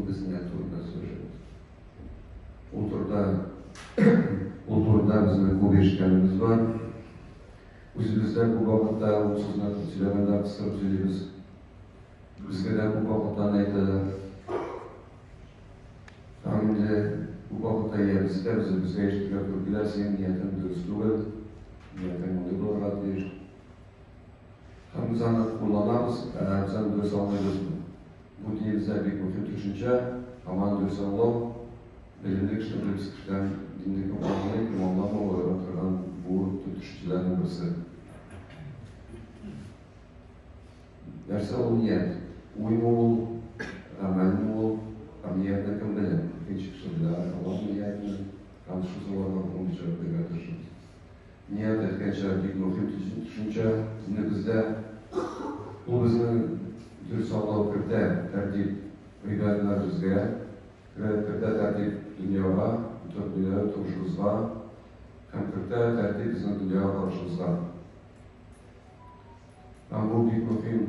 без ният турында сөйләшәбез. Ул турыда ул турыда безнең күп ишеткәнебез бар. Үзебез дә күп вакытта ул сүзне сөйләгәндә кыстырып сөйлибез. Безгә дә күп вакытта аны әйтәләр. Һәм инде күп вакытта я безгә, үзебезгә ишетергә туры килә, синең ниятең дөрес түгел, ниятең мондый булырга тиеш. Һәм без аны кулланабыз, ә без аны дөрес аңлыйбыз. Бу динебездә бик мөһим төшенчә, һәм аны дөрес аңлау, белемле кешене, белемсез кешедән динне кем аңлый, кем аңламый, аера торган бу төп төшенчәләрнең берсе. Нәрсә ул ният? Уймы ул, гамәлме ул? Һәм ниятне кем белә? Икенче кеше белә аламы ниятне? Һәм шул сорауларга бүген җавап бирергә тырышырбыз. Ният, әйткәнчә, бик мөһим төшенчә динебездә. Ул безнең дөрес аңлау кертә, тәртип гыйбадәтләребезгә, кертә тәртип дөньяга, дөньяви тормышыбызга һәм кертә тәртип безнең дөньяга карашыбызга. Һәм бу бик мөһим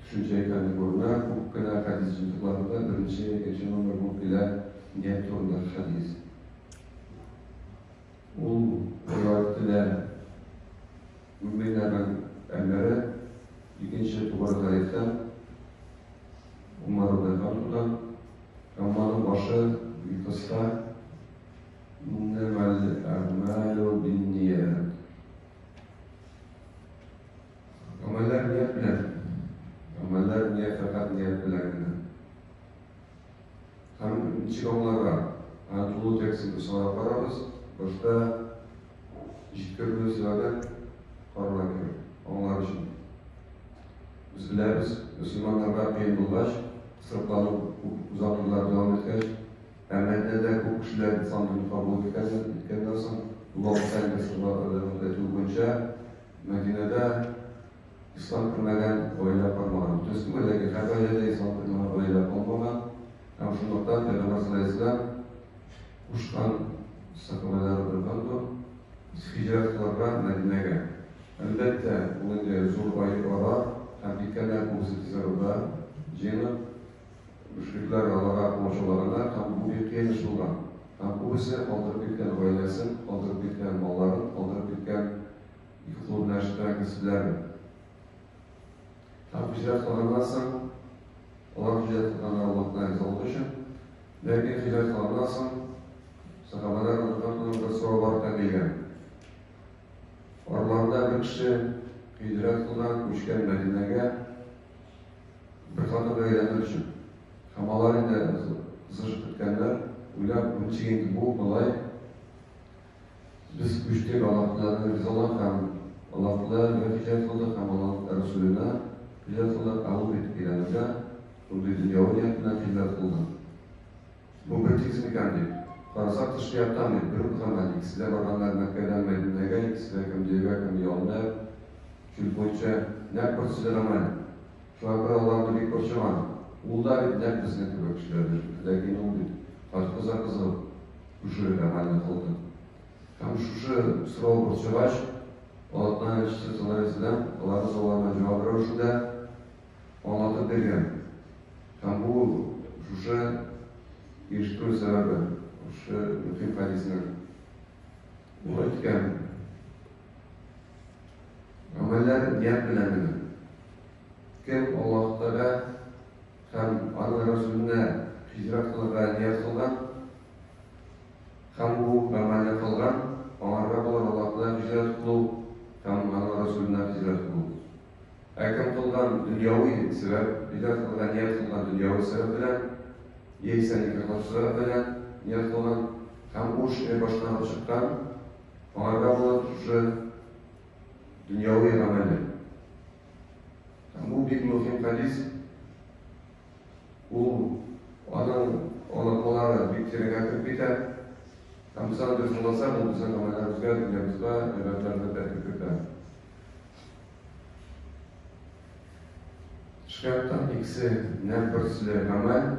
төшенчә икәне күренә. Күп кенә хәдис җыентыкларында беренче, икенче номер булып килә ният турындагы хәдис. Ул риваять ителә мөэминнәрнең әмире, икенче тугры хәлифә Умар радиаллаһу анһудан. Һәм аның башы бик кыска. Иннәмәл әгъмалу бинният. Гамәлләр ният белән. Гамәлләр ният фәкать ният белән генә. Һәм ничек аңларга? Аны тулы текстын без соңрак карарбыз. Башта җиткерелү сәбәбен карарга кирәк, аңлар өчен. Без беләбез, мөселманнарга кыен булгач, кысрыклану күп озак еллар дәвам иткәч, Ә Мәдинәдә күп кешеләр ислам динен кабул иткәннән соң, бу вакытта инде әйтү буенча, Мәдинәдә ислам кермәгән гаилә калмаган. Дөрес түгел, ләкин һәр гаиләдә ислам кермәгән гаилә калмаган. Һәм шунлыктан Пәйгамбәр саллаллаһу алейһи вәсәлләм кушкан сәхабәләр радиаллаһу һиҗрәт кылырга Мәдинәгә. Әлбәттә, ул инде зур ара һәм киткәннәр күбесе тиз арада җыенып, Мөшрикләр аларга комачаулаганнар һәм бу бик кыен эш булган. Һәм күбесе калдырып киткән гаиләсен, калдырып киткән малларын, калдырып киткән ике кулы белән эшләгән кәсепләрен. Һәм һиҗрәт кылганнан соң, алар һиҗрәт кылганнар Аллаһның ризалыгы өчен. Ләкин һиҗрәт кылганнан соң, сәхабәләр радиаллаһу бер сорау барлыкка килгән. Араларында бер кеше һиҗрәт кылган, күчкән Мәдинәгә, Бер хатынга өйләнер өчен. Һәм алар инде кызышып беткәннәр, уйлап, бу ничек инде бу, болай? Без күчтек Аллаһ Тәгаләнең ризалыгы һәм Аллаһ Тәгаләгә һиҗрәт кылдык һәм Аллаһның Рәсүленә һиҗрәт кылдык, ә ул бит өйләнергә шундый дөньяви ният белән һиҗрәт кылды. Бу бер тигез микән дип. Карасак, тышкы яктан бит бер үк гамәл, икесе дә барганнар Мәккәдән Мәдинәгә, икесе дә кем дөягә, кем ялына, чүл буенча, нәкъ бер төсле гамәл. Шуңа күрә аларны бик борчыган. Ул да бит нәкъ безнең кебек кешеләрдән, ләкин ул бит хатын-кызга кызыгып шушы гамәлне кылды. Һәм шушы сорау борчыгач, Аллаһның илчесе саллаллаһу галәйһи ва сәлләм аларның сорауларына җавап рәвешендә аңлатып биргән. Һәм бу шушы ирештерү сәбәбе, шушы мөһим хәдиснең. Ул әйткән, Гамәлләр ният белән генә. Кем Аллаһ Тәгалә һәм аның Рәсүленә һиҗрәт кылырга ният кылган һәм бу гамәлне кылган, аңарга булыр Аллаһ Тәгалә һиҗрәт кылу һәм аның Рәсүленә һиҗрәт кылу. Ә кем кылган дөньяви сәбәп, һиҗрәт кылырга ният кылган дөньяви сәбәп белән, яисә никахлашу сәбәп белән ният кылган һәм бу эшне башкарып чыккан, аңарга булыр шушы дөньяви гамәле. Һәм бу бик мөһим хәдис. Ул аның аңлатмалары бик тирәнгә кереп китә. Һәм без аны дөрес аңласак, ул безнең гамәлләребезгә, дөньябызга, гыйбадәтләребезгә тәэсир кертә. Тышкы яктан икесе нәкъ бер төсле гамәл,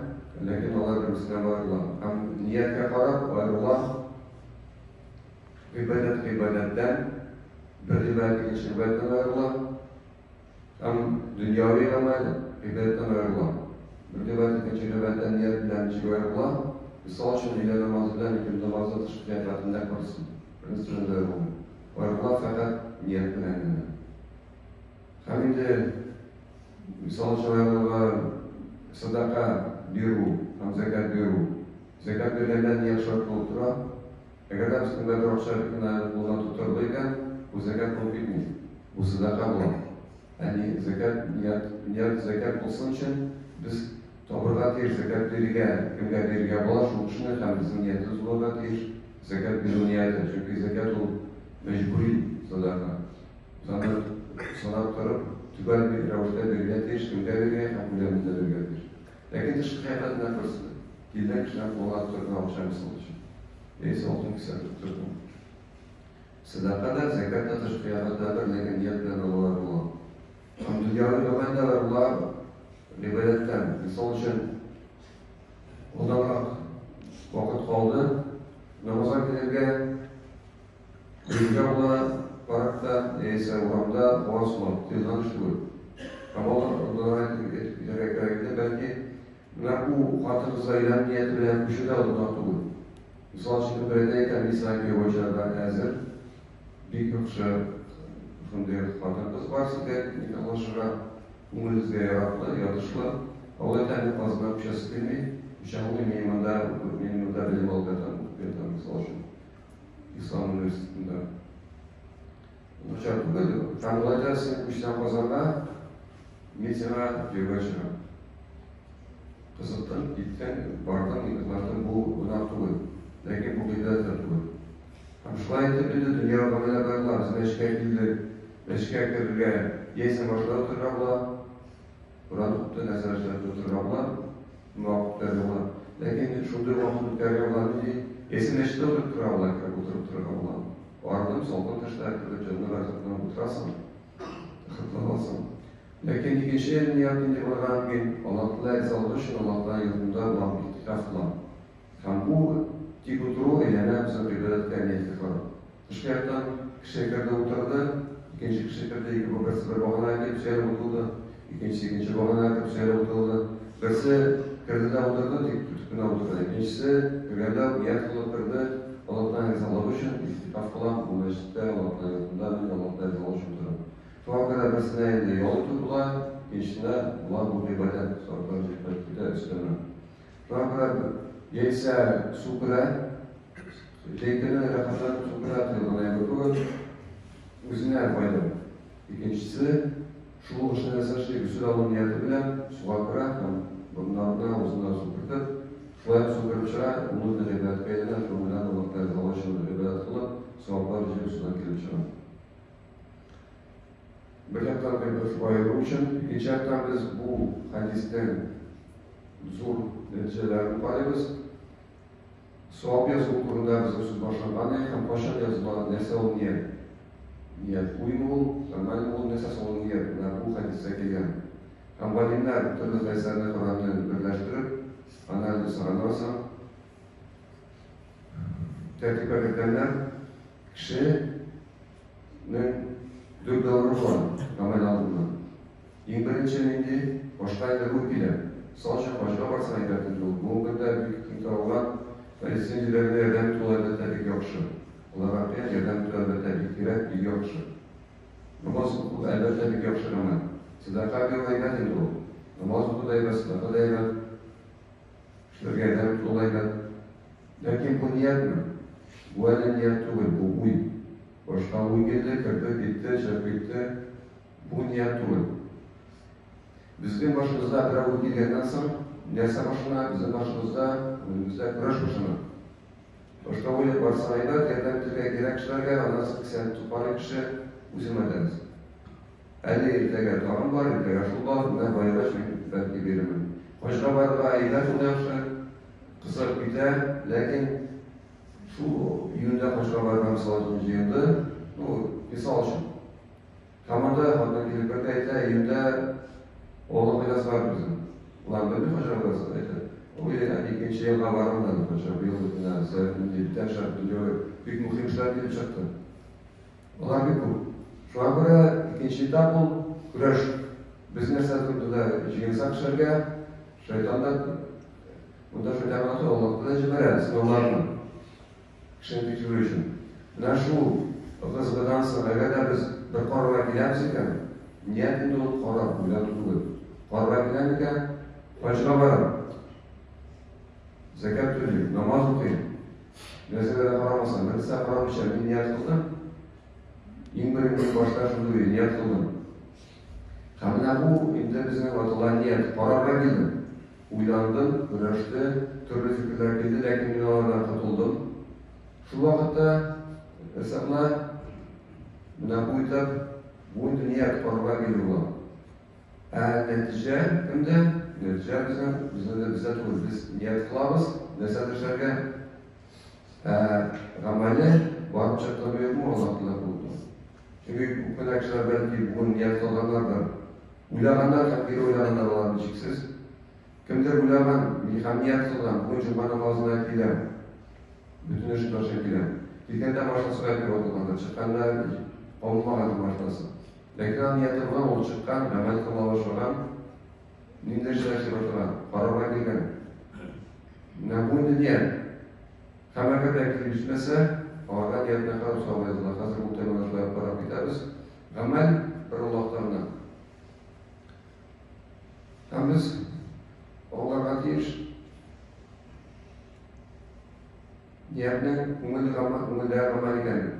ләкин алар бер-берсеннән аерыла. Һәм нияткә карап аерыла. Гыйбадәт гыйбадәттән, бер гыйбадәт икенче гыйбадәттән аерыла. Һәм дөньяви гамәл гыйбадәттән аерыла. Бер гыйбадәт икенче гыйбадәттән. гыйбадәттә ният белән ничек аерыла? Мисал өчен, өйлә намазы белән икенде намазы тышкы кыяфәтендә күрсен. Беренче белән дә аерылмый. Аерыла фәкать ният белән генә. Һәм инде, мисал өчен, аерылырга садака бирү һәм зәкят бирү. Зәкят биргәндә ният шарт булып тора. Әгәр дә без кемгәдер акча гына кулына тоттырдык икән, бу зәкят булып китми. Бу садака була. Ә ни зәкят, ният, ният зәкят булсын өчен без табырга тиеш зәкят бирергә, кемгә бирергә була, шул кешене һәм безнең ниятебез булырга тиеш зәкят бирү нияте. Чөнки зәкят ул мәҗбүри садака. Без аны санап торып, төгәл бер рәвештә бирергә тиеш, кемгә бирергә һәм күләмендә бирергә тиеш. Ләкин тышкы кыяфәтенә күрсен. Килгән кешенең кулына тоттырган акча мисал өчен. Яисә алтын кисәге тоттырган. Сәдака да, зәкят та тышкы кыяфәттә бер, ләкин ният белән алалар була. Һәм дөньяви гамәл дә бар була гыйбадәттән. Мисал өчен, алданрак вакыт калды, намазга килергә, йөрергә була паркта, яисә урамда һава сулап, тыелган эш түгел. Һәм алданрак әйтеп китәргә кирәк иде, бәлки, Менә бу хатын-кызга өйләнү нияте белән күчү дә ул гөнаһ түгел. Мисал өчен, кемдер әйтә икән, мин сиңа кияүгә чыгарга әзер, бик яхшы шундый хатын-кыз бар, сезгә никахлашырга, күңелегезгә яраклы, ятышлы. Ә ул әйтә, мин Казаннан күчәсе килми, күчә алмыйм, мин монда, мин монда белем алып ятам, укып ятам, мисал өчен, Ислам университетында. Начар түгел. Һәм ул әйтә, син күчсәң Казанга, мин сиңа кияүгә чыгам. Кызыктың, киттең, бардың, никахлаштың, бу гөнаһ түгел. Ләкин бу гыйбадәт тә түгел. Һәм шулай итеп инде дөнья гамәлләр бардылар. Без мәчеткә килдек. Мәчеткә керергә яисә машинада утырырга була. Коръән укып та нәрсәләр эшләп утырырга була. Вакыт үткәрергә була. Ләкин шундый вакыт үткәрергә була нинди? Яисә мәчеттә утырып торырга була, кереп утырып торырга була. Бардым, салкын төштә кереп җанны рәхәтләнеп утырасың, рәхәтләнәсең. Ләкин икенче ният нинди булырга мөмкин? Аллаһ Тәгалә ризалыгы өчен Аллаһ Тәгалә йортында булам, игътикаф кылам. Һәм бу тик утыру әйләнә безнең гыйбадәткә, нияткә карап. Тышкы яктан кеше керде утырды, икенче кеше керде, ике бу берсе бер баганага килеп сөялеп утырды, икенчесе икенче баганага кереп сөялеп утырды. Берсе керде дә утырды, тик көтеп кенә утырды. Икенчесе кергәндә үк ният кылып керде, Аллаһ Тәгалә ризалыгы өчен игътикаф кылам, бу мәчеттә, Аллаһ Тәгалә йортында мин Аллаһ Тәгалә ризалыгы өчен утырам. Шуңа күрә берсенә инде ял итү була, икенчесенә була бу гыйбадәт, сарыклар җыеп кайтып китә өстәмә. Шуңа күрә яисә су керә, җәй көне рәхәтләнеп су керә, тыелган әйбер түгел, үзенә файда. Икенчесе, шул ук эшне нәрсә эшли, гөсел алу нияте белән суга керә һәм борыннарына, авызына су кертеп, шулай ук су кереп чыга, ул инде гыйбадәткә әйләнә, шуның белән Аллаһ Тәгалә ризалыгы өчен гыйбадәт кылып, саваплар җыеп судан килеп чыга. Бер яктан гыйбадәт аеру өчен, икенче яктан без бу хәдистән зур нәтиҗәләрен карыйбыз. Савап язу турында безнең сүз башланган иде һәм кайчан языла, нәрсә ул ният? Ният уймы ул, гамәлме ул, нәрсә соң ул ният? Менә бу хәдистә килгән. Һәм галимнәр төрле хәдисләрне Коръәнне берләштереп, анализ ясаганнан соң, тәртипкә кертәләр. Кеше нең дүрт дәвере була гамәл алдыннан. Иң беренче нинди? Башка инде уй килә. Мисал өчен, хаҗга барсаң әйбәт инде ул. Бүгенге көндә бик киң таралган Палестина җирләренә ярдәм итү ул әлбәттә бик яхшы. Аларга кыян ярдәм итү әлбәттә бик кирәк, бик яхшы. Намаз уку әлбәттә бик яхшы гамәл. Сәдака бирү әйбәт инде ул. Намаз уку да әйбәт, сәдака да әйбәт. Кешеләргә ярдәм итү ул әйбәт. Ләкин бу ниятме? Бу әле ният түгел, бу уй. Башка уй килде, керде, китте, чыгып китте. Бу ният түгел. Безнең башыбызда берәү уй килгәннән соң, нәрсә башлана? Безнең башыбызда, күңелебездә көрәш башлана. Башка уйлап барсаң әйбәт, ярдәм итәргә кирәк кешеләргә, аннан соң кесәне тотып кеше, үзем әйтәбез. Әле иртәгә тагын бар, иртәгә шул бар, менә баегач мин бәлки бирермен. Хаҗга барырга әйбәт ул яхшы, кызыгып китә, ләкин шул июньдә хаҗга барырга мисал өчен җыенды, ну, мисал өчен. Һәм анда хатын килеп бер дә әйтә, июньдә авылга кайтасы бар безнең. Улар белми хаҗга барасы, әйтә. Ой, икенче елга барырмын әле хаҗга, быел бит менә нинди бүтән шарт, дөнья бик мөһим эшләр килеп чыкты. Алар бик күп. Шуңа күрә икенче этап ул көрәш. Без нәрсә турында да җыенсак эшләргә, шайтан да Монда шайтан гына түгел, Аллаһ Тәгалә җибәрә сынауларны кешене тикшерү өчен. Менә шул ыгы-зыгыдан соң, әгәр дә без бер карарга киләбез икән, ният инде ул карар, уйлану түгел. Карарга киләм икән, хаҗга барам, зәкят түлим, намаз укыйм. Нәрсәгә дә карамасам, бернәрсә карамыйча мин ният кылдым. Иң беренче башта шундый ният кылдым. Һәм менә бу инде безнең атала ният, карарга килдем. Уйландым, көрәште, төрле фикерләр килде, ләкин мин алардан котылдым. Шул вакытта нәрсә була? Менә бу этап, бу инде ният, карарга килү була. Ә нәтиҗә кемдә? Нәтиҗә безнең, безнең дә бездә түгел. Без ният кылабыз, нәрсәдер эшләргә. Ә гамәле барып чыктымы юкмы, Аллаһ Тәгалә кулында. Чөнки күп кенә кешеләр бәлки бүген ният кылганнардыр. Уйлаганнар һәм кире уйлаганнар алар ничексез. Кемдер уйлаган һәм ният кылган, бүген җомга намазына киләм. Бөтен эшен ташлап киләм. Килгәндә машинасы кайтып ватылгандыр, чыкканда кабынмагандыр машинасы. Ләкин аның нияте булган, ул чыккан, гамәл кыла башлаган, ниндидер эшләр эшли башлаган, карарга килгән. Менә бу инде ният. Һәм әгәр дә килеп җитмәсә, аларга ниятенә карап савап языла. Хәзер бу теманы шулай ук карап китәбез. Гамәл бер Аллаһта гына. Һәм без аңларга тиеш, ниятнең күңел гамәл, күңелдәге гамәл икәнен.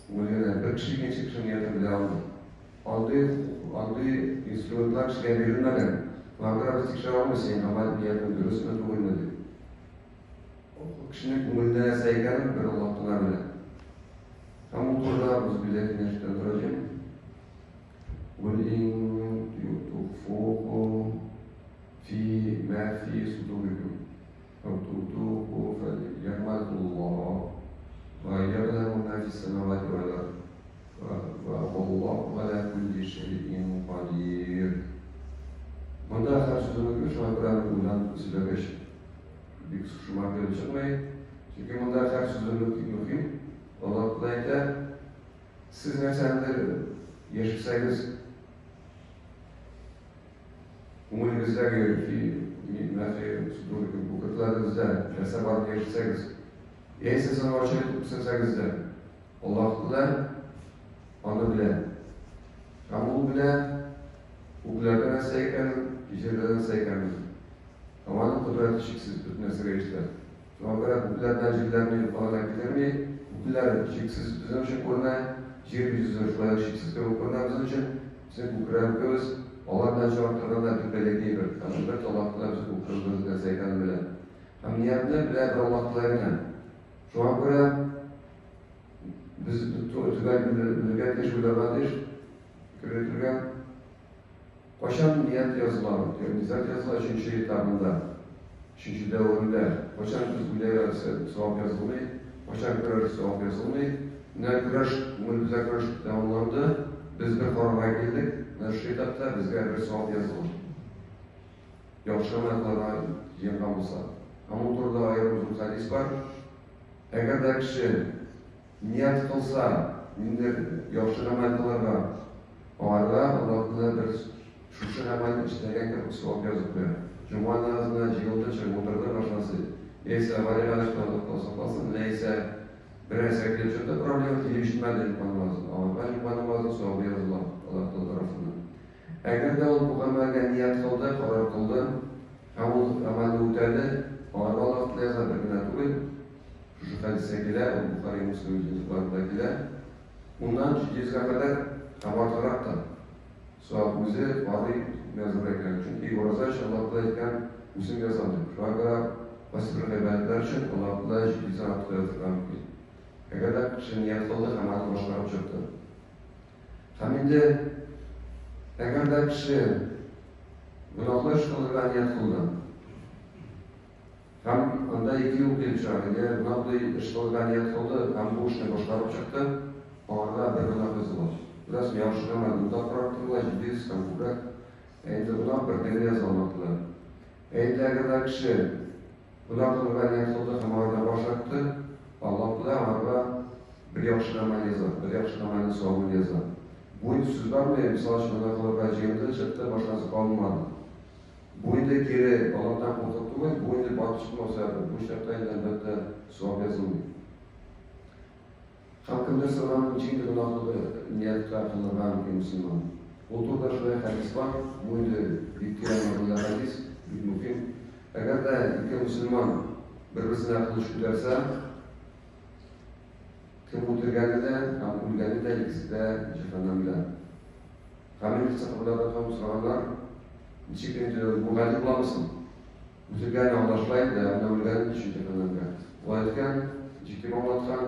Күңел генә бер кеше икенче кешенең ниятен белә алмый. Андый андый инструментлар кешегә бирелмәгән. Шуңа күрә без тикшерә алмыйбыз, синең гамәл ниятең дөресме, түгелме дип. Кешенең күңелендә нәрсә икәнен бер Аллаһ кына белә. Һәм ул турыда Әгъузу билләһи минәш шәйтанир раҗим. Кул ин тухфуху фи ма фи судурикум әү тубдуху фәлйәгъләмуллаһ ва йәгъләму ма фис самавати вәл ард ва валлаһу галя кулли шәйин кадир. Монда һәр сүзе мөмкин, шуңа күрә уйланып сөйләгәч бик шома килеп чыкмый. Чөнки монда һәр сүзе мөһим. Аллаһ Тәгалә әйтә, сез нәрсәнедер яшерсәгез, күңелегездәге күкрәкләрегездә нәрсә барын яшерсәгез, яисә сез аны ачык итеп күрсәтсәгез дә, Аллаһ Тәгалә аны белә. Һәм ул белә күкләрдә нәрсә икәнен, җирдә нәрсә икәнен. Һәм аның кодрәте чиксез, бөтен нәрсәгә ирешә. Шуңа күрә күкләрдән җирләрне юкка гына китерми. Күкләр чиксез безнең өчен күренә, җир йөзе шулай ук чиксез кебек күренә безнең өчен. Безнең күкрәгебез алар белән чагыштырганда бик бәләкәй бер. Һәм әлбәттә Аллаһ Тәгалә безнең күкрәгебезнең нәрсә икәнен белә. Һәм ниятне белә бер Аллаһ Тәгалә генә. Шуңа күрә без төгәл белергә тиеш, уйларга тиеш, фикер йөртергә. Кайчан ният языла? Ният языла өченче этабында, өченче дәверендә. Кайчан без уйлайбыз, савап язылмый, кайчан көрәш савап язылмый. Менә көрәш, күңелебездә көрәш тәмамланды, без бер карарга килдек, менә шушы этапта безгә бер савап языла. Яхшы гамәл кылырга җыенган булса. Һәм ул турыда аерым зур хәдис бар. Әгәр дә кеше ният кылса, ниндидер яхшы гамәл кылырга, аңарга Аллаһ Тәгалә бер шушы гамәлне эшләгән кебек савап язып куя. Җомга намазына җыелды, чыгып утырды, башлансы. Яисә авариягә төште, Аллаһ Тәгалә сакласын, яисә бер нәрсә килеп чыкты, проблема килеп җитмәде җомга намазына. Аңарга җомга намазының савабы языла Аллаһ Тәгалә тарафыннан. Әгәр дә ул бу гамәлгә ният кылды, карар кылды һәм ул гамәлне үтәде, аңарга Аллаһ Тәгалә яза, бер генә түгел. Шушы хәдистә килә, ул Бухари, Муслим җыентыкларында килә. Уннан 700 гә кадәр һәм артыграк та. Савап үзе карый язырга икән. Чөнки ураза өчен Аллаһ Тәгалә әйткән, үзем язам дип. Шуңа күрә кайсы бер гыйбадәтләр өчен Аллаһ Тәгалә 700 дән артык язырга мөмкин. Әгәр дә кеше ният кылды һәм аны башкарып чыкты. Һәм инде әгәр дә кеше гөнаһлы эш кылырга ният кылды, һәм анда ике юл килеп чыга, теге гөнаһлы эш кылырга ният кылды һәм бу эшне башкарып чыкты, аңарга бер гөнаһ языла. Күрәсең, яхшы гамәл ун тапкыр арттырыла, 700 һәм күбрәк. Ә инде гөнаһ бер генә языла артыла. Ә инде әгәр дә кеше гөнаһ кылырга ният кылды һәм аңардан баш тартты, Аллаһ Тәгалә аңарга бер яхшы гамәл яза, бер яхшы гамәлнең савабын яза. Бу инде сүз бармы, мисал өчен, гөнаһ кылырга җыенды, чыкты, башкасы калынмады. Бу инде кире Аллаһтан куркып түгел, бу инде батып чыкмакчы. Бу очракта инде, әлбәттә, савап язылмый. Һәм кемдер сораган, ничек инде гөнаһлы нияткә кылырга мөмкин мөселман? Ул турыда шулай хәдис бар, бу инде бик тирән мәгънәле хәдис, бик мөһим. Әгәр дә ике мөселман бер-берсенә кылыч күтәрсә, кем үтергәне дә һәм үлгәне дә икесе дә җәһәннәмдә. Һәм инде сәхабәләрдән һәм сораганнар, ничек инде бу гадел буламы соң? Үтергәне аңлашыла инде, ә менә үлгәне ничек җәһәннәмгә? Ул әйткән, ничек дип аңлаткан,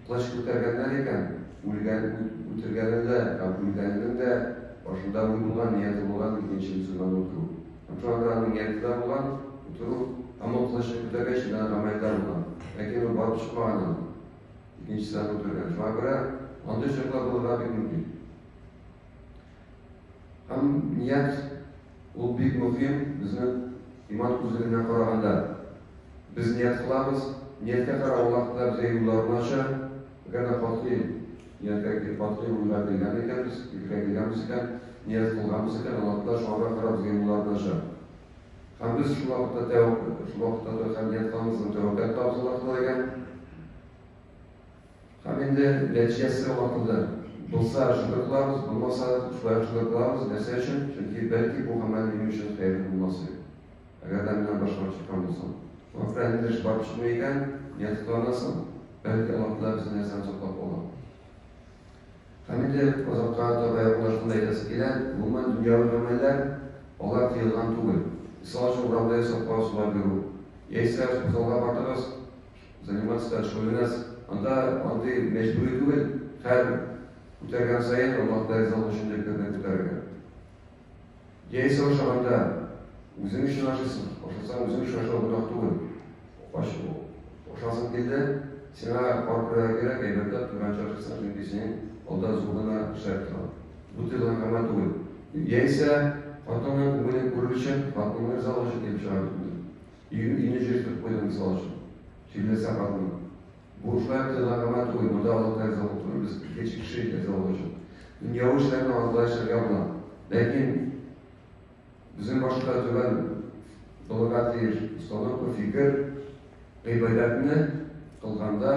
кылыч күтәргәннәр икән, үлгән, үтергәне дә һәм үлгәненең дә башында уй булган, нияте булган икенче мөселманны үтерү. Һәм шуңа күрә аның нияте дә булган, үтерү, һәм ул кылычны күтәргәч, инде аның гамәле дә булган. Ләкин ул барып чыкмаган аның. Икенчесе аны үтергән. Шуңа күрә андый очраклар булырга бик мөмкин. Һәм ният ул бик мөһим безнең иман күзлегеннән караганда. Без ният кылабыз, нияткә карап Аллаһ Тәгалә безгә юлларын ача. Әгәр дә катгый нияткә килеп, катгый уйга килгән икәнбез, фикергә килгәнбез икән, ният кылганбыз икән, Аллаһ Тәгалә шуңа карап безгә юлларын ача. Һәм без шул вакытта тәвәккәл, шул вакытта һәм ният кылабыз һәм тәвәккәл кылабыз Аллаһ Тәгаләгә. Һәм инде нәтиҗәсе аңлатылды. Булса, шөкер кылабыз, булмаса, шулай ук шөкер кылабыз. Нәрсә өчен? Чөнки бәлки бу гамәл минем өчен хәерле булмас иде. Әгәр дә миннән башка чыккан булсам. Шуңа күрә инде эш барып чыкмый икән, ният кыланасың, бәлки Аллаһ Тәгалә безне нәрсәдән саклап кала. Һәм инде азакка таба якынлашканда әйтәсе килә, гомумән дөньяви гамәлләр, алар тыелган түгел. Мисал өчен, урамда ясап куасылар йөрү. Яисә спортзалга бардыгыз, Заниматься шөгыльләнәс. Анда андый мәҗбүри түгел, һәр күтәргән саен Аллаһ Тәгалә ризалыгы өчен дип генә күтәрергә. Яисә ашаганда үзең өчен ашыйсың, ашасаң үзең өчен ашау гөнаһ түгел. Ач, ашасың килде, сиңа кар күрергә кирәк, әйбәтләп туйганчы ашыйсың, чөнки синең алда зур гына эшләр тора. Бу тыелган гамәл түгел. Яисә хатынның күңелен күрер өчен, хатынның ризалыгы өчен килеп чыга бит инде. Өйне җыештырып куйдым, мисал өчен. Чирләсә хатыным. Бу шулай ук тыелган гамәл түгел, монда Аллаһ Тәгалә ризалыгы түгел, без икенче кеше ризалыгы өчен. Дөньяви эшләрне алай эшләргә була. Ләкин безнең башта төгәл булырга тиеш установка, фикер, гыйбадәтне кылганда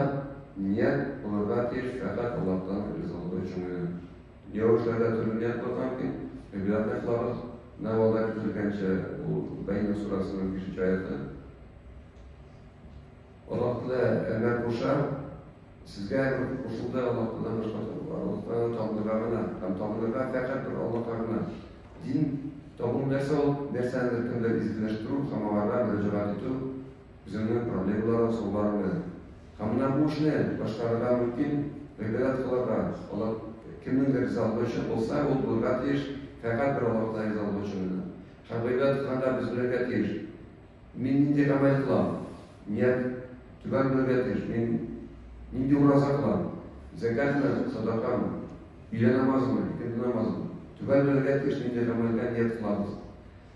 ният булырга тиеш фәкать Аллаһтан ризалыгы өчен генә. Дөньяви эшләрдә төрле ният булырга мөмкин, гыйбадәтне кылабыз. Менә алда көтелгәнчә, ул Бәйнә сурасының бишенче аяты. Аллаһ Тәгалә әмер куша, сезгә әмер кушылды Аллаһ Тәгаләдән башка Аллаһ Тәгаләне табынырга гына һәм табынырга фәкать бер Аллаһка гына. Дин табыну нәрсә ул? Нәрсәнедер кемдер изгеләштерү һәм аңарга мөрәҗәгать итү, үзеңнең проблемаларың, сорауларың белән. Һәм менә бу эшне башкарырга мөмкин, гыйбадәт кылырга, Аллаһ кемнеңдер ризалыгы өчен булса, ул булырга тиеш, фәкать бер Аллаһ Тәгалә ризалыгы өчен генә. Һәм гыйбадәт кылганда без белергә тиеш, мин нинди гамәл кылам, ният төгәл белергә тиеш, мин нинди ураза кылам, зәкятме, садакамы, өйлә намазымы, икенде намазымы, төгәл белергә тиеш, нинди гамәлгә ният кылабыз.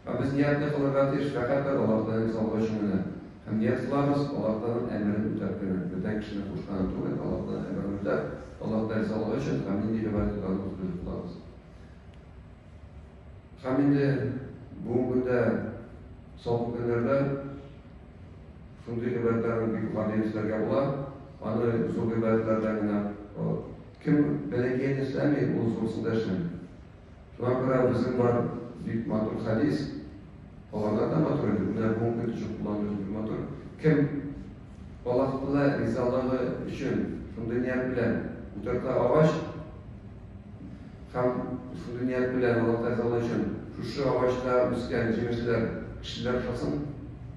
Ә без ниятне кылырга тиеш фәкать бер Аллаһ Тәгаләнең ризалыгы өчен генә. Һәм ният кылабыз Аллаһ Тәгаләнең әмерен үтәп кенә. Бүтән кешенең кушканын түгел, Аллаһ Тәгаләнең әмерен үтәп, Аллаһ Тәгалә ризалыгы өчен һәм нинди гыйбадәт кылганыбызны белеп кылабыз. Һәм инде бүгенге көндә салкын көннәрдә шундый гыйбадәтләрне бик гади эшләргә була. Аны зур гыйбадәтләрдән генә кем бәләкәен эшләми, ул зурсын да эшләми. Шуңа күрә безнең бар бик матур хәдис, калганнар да матур инде, менә бүгенге көн өчен куллану өчен бик матур. Кем Аллаһ Тәгалә ризалыгы өчен шундый ният белән утырта агач һәм шундый ният белән Аллаһ Тәгалә ризалыгы өчен шушы агачта үскән җимешләр кешеләр ашасын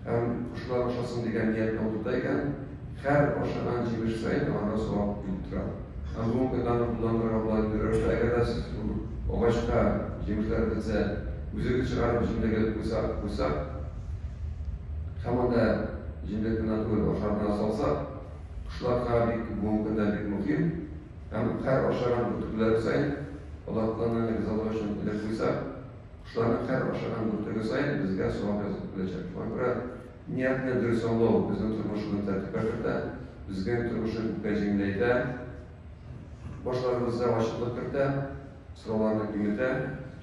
һәм кошлар ашасын дигән ният белән утырта икән, һәр ашаган җимеш саен аңа савап килеп тора. Һәм бүгенге көндә аны кулланырга була инде рәвештә, әгәр дә сез шул агачка җимешләр бетсә, үзегез чыгарып җимлек элеп куйсак, куйсак, һәм анда җимлек кенә түгел, ашарына салсак, кошларга бик бүгенге көндә бик мөһим. Һәм һәр ашаган бөртекләре саен Аллаһ Тәгаләнең ризалыгы өчен элеп куйсак, кошларның һәр ашаган бөртеге саен безгә савап язылып киләчәк. Шуңа күрә Ниятне дөрес аңлау безнең тормышны тәртипкә кертә, безнең тормышны күпкә җиңеләйтә, башларыбызда ачыклык кертә, сорауларны киметә,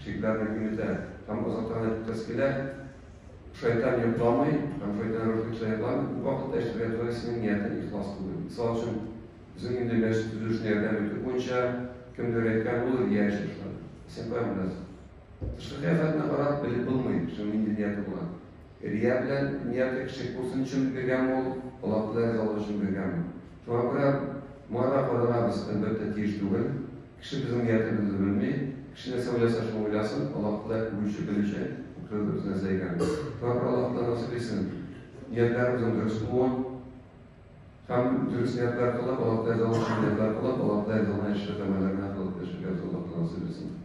шикләрне киметә һәм азактан әйтеп үтәсе килә, Шайтан йокламый һәм шайтан рухи кешеләр йокламый, күп вакытта әйтергә туры синең ниятең ихлас түгел. Мисал өчен, безнең инде мәчет төзелешенә ярдәм итү буенча кемдер әйткән, ул рия өчен эшләде. Син каян беләсең? Тышкы кыяфәтенә карап белеп булмый, кешенең нинди нияте булган. Рия белән нияте кеше күрсен өчен биргәнме ул, Аллаһ Тәгалә ризалыгы өчен биргәнме? Шуңа күрә моңа да карарга без, әлбәттә, тиеш түгел. Кеше безнең ниятебезне белми. Кеше нәрсә уйласа, шуны уйласын. Аллаһ Тәгалә күрүче, белүче, ул күрә нәрсә икәнен. Шуңа күрә Аллаһ Тәгалә насыйп итсен ниятләребезнең дөрес булуын һәм дөрес ниятләр кылып, Аллаһ Тәгалә ризалыгы өчен ниятләр кылып, Аллаһ Тәгалә ризалыгына ирешерлек гамәлләр генә кылып яшәргә Аллаһ Тәгалә насыйп итсен.